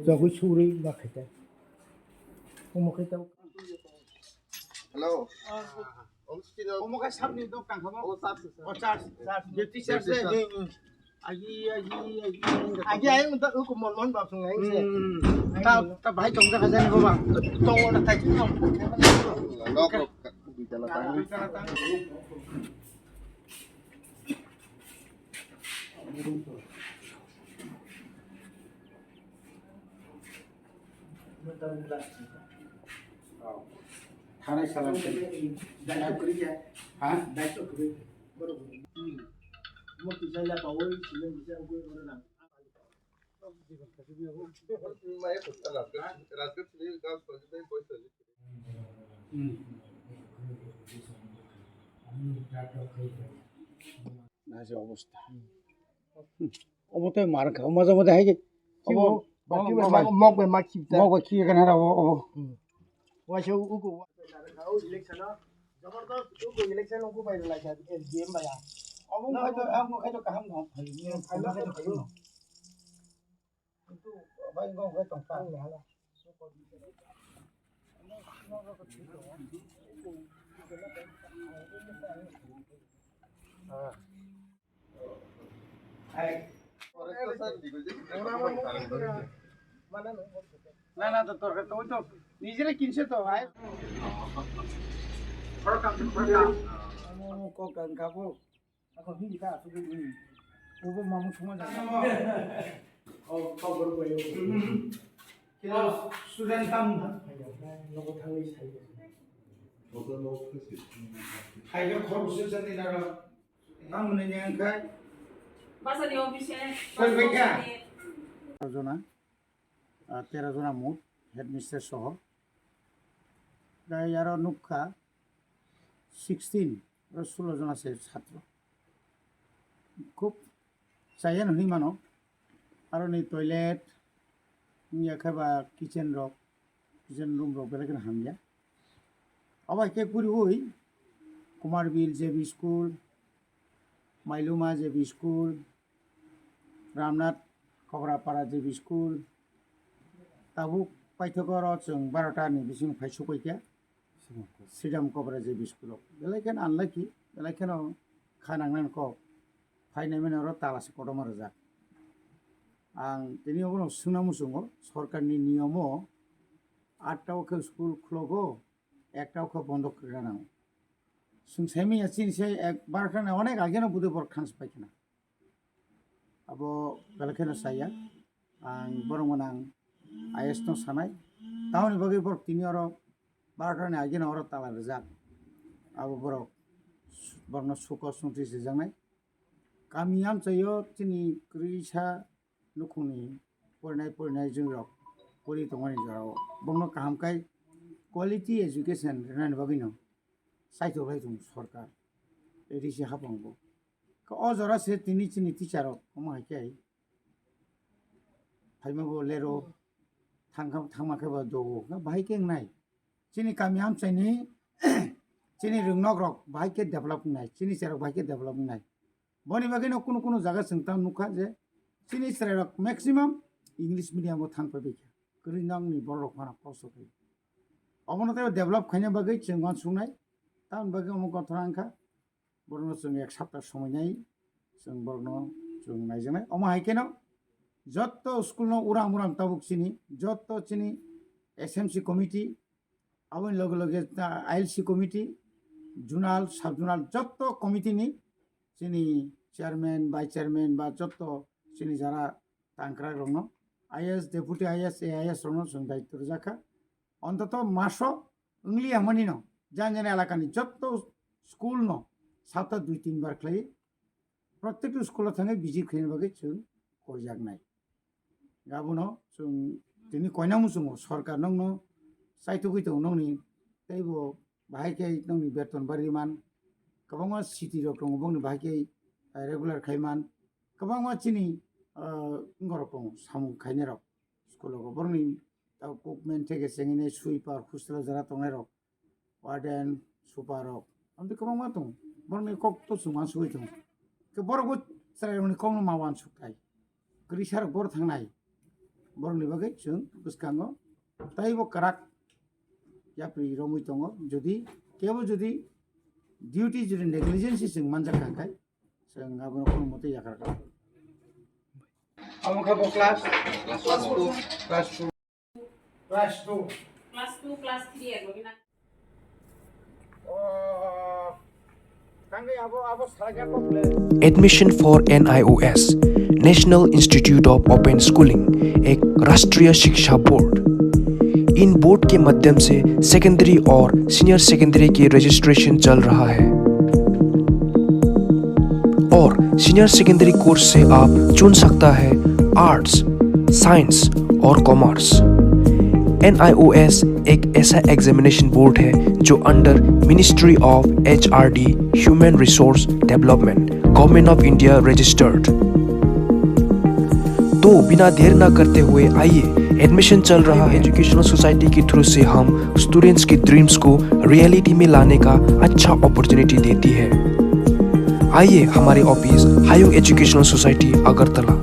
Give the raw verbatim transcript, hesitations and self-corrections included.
Chogwi sugwi bakhaita. Omo khaita. Hello. Om Sri Ram. Omo khe sabni dok tang khamo? O sab se sab. O sab, sab. Baptist church le. Agi, agi, agi. Agi, ai unta uku mon mon bab sungai se. Hmm. Ta, ta bahai tong jaga jani baba. Tong na tai tong. Nok, nok, bijala tang. Bijala tang. Thanai salam. Ha? Nasi obostha. Obo tei mar kha, omo jabo de hai ke. Obo, obo, obo, mok bai ma khibta. Mok bai khibi kan hara obo, obo. Hmm. Waisa uku. Election o, jabardast uku election uku bai lai kha, S D M bai ya. Obo khai to, obo khai to kaham no. Khai to kaham no. Kintu bai go khai tong ta. Ah. Na, na, to, to, to, to, nijere kinse to, hai. Welcome to program. Amo kok ang kapo. Ako hindi ka, ako hindi. Ubo mamu semua dah. Oh, kau baru bayu. Kira student kamu. Logo thangwi sai. Hai ka khor busu jani nara. Ang mene nyang kai. Basa ni office e. Koi bai ka? Tero jona, ah, tero jona mut, headmistress soho. Gai aro nukha sixteen, aro sulo jona se chhatro. Khub chaya no hinwi mano. Aro ni toilet, wngya khe ba kitchen rok, kitchen room rok belai kheno hamya. Obo hai khe kuriwi Kumarbil J B School, Mailuma J B School, Ramnath Kobrapara J B School, tabuk paithak oro chwng barota ni bising phai sukoi khe Sridham Kobra J B School o. Belai kheno unlucky, belai kheno kha nangnani kok. Phainai mani oro tala se kotorma rwjak. Ang tini obono swngna muchungo, sorkarni niyomo atta o khe school khlogo, ekta o khe bondo kwrwna nango. Chwng saimanya chini se ek barkha na onek ageno budui borok thansa paikha na. Abo belai kheno saya, ang borok mano ang I A S no sanai. Tamoni bagwi borok tini oro barkha ni ageno oro tala rwjak. Abo borok, borokno suko sungtwi sijaknai. Kami amchaio chini kwrwisa nukhungni porinai porinai jwng rok pori tongmani jorao bongno kaham khai quality education rwnani bagwino saithok lai tongo sorkar, A D C hapang bo. Khe o jora se tini chini teacher rok omo hai khe phaima bo lero thangkha, thangma khe bo dogo, khe bahai khe wngnai. Chini kami amchaini chini rwngnok rok bahai khe develop wngnai, chini cherok bahai khe develop wngnai. Boni bagwi no kunu kunu jaga chwng tang nukha je chini chwrai rok maximum English medium o thang pai baikha. Kwrwi nangni borok rok phano kosto khe. Obono tei develop khaina bagwi chwng uansuknai. Tamoni bagwi omo kothor wngkha. Borokno chwng ek sapta somoi nai chwng borokno chwng naijaknai. Omo hai kheno jotto school no uram uram tabuk chini, jotto chini S M C committee, aboni loge loge, ah, I L C committee, zonal, sub zonal jotto committee ni chini chairman, vice chairman ba jotto chini jara tangkrak rokno I A S, deputy I A S, A I S rokno chwng daityo rwjak kha. Ontoto maso wngliya manino jani jani elakani jotto school no sapta dui tin bar khlai protekto school o thangwi visit khaina bagwi chwng koijaknai. Abono chwng tini koina muchungo sorkar nokno chaithogwi tongo nokni teibo bahai khe nokni beton bari man kwbangma city rok tongo bongni bahai khe regular khai man kwbangma chini, ah, wngorok tongo samung khainai rok school o borokni tabuk kok man theke chengini sweeper hostel o jara tongnai rok. Warden, super rok, amtwi kwbangma tongo. Borokni kok to chwng uansugwi tongo. Ke borok bo chwrairokni kokno ma uansuk thai. Kwrwi sarok boro thangnai. Borokni bagwi chwng bwskango taibo kwrak yapri romwi tongo. Jodi kebo jodi duty jodi negligence se chwng manjak kha khe, chwng abono kono mote yakar kha. Amo khe bo class? Class two. Class two. Class two, class three ego bina. Oh, tangwi abo, abo salai kha kok le. Admission for N I O S, National Institute of Open Schooling, एक राष्ट्रीय शिक्षा बोर्ड। इन बोर्ड के माध्यम से सेकेंडरी और senior secondary की रजिस्ट्रेशन चल रहा है। और सीनियर सेकेंडरी कोर्स से आप चुन सकता है आर्ट्स, साइंस और कॉमर्स। एन आई ओ एस एक ऐसा एग्जामिनेशन बोर्ड है जो under Ministry of H R D, Human Resource Development, Government of India registered। तो बिना देर ना करते हुए आइए, एडमिशन चल रहा है। एजुकेशनल सोसाइटी के थ्रू से हम स्टूडेंट्स की ड्रीम्स को रियलिटी में लाने का अच्छा अपॉर्चुनिटी देती है। आइए हमारे ऑफिस हायुंग एजुकेशनल सोसाइटी अगरतला।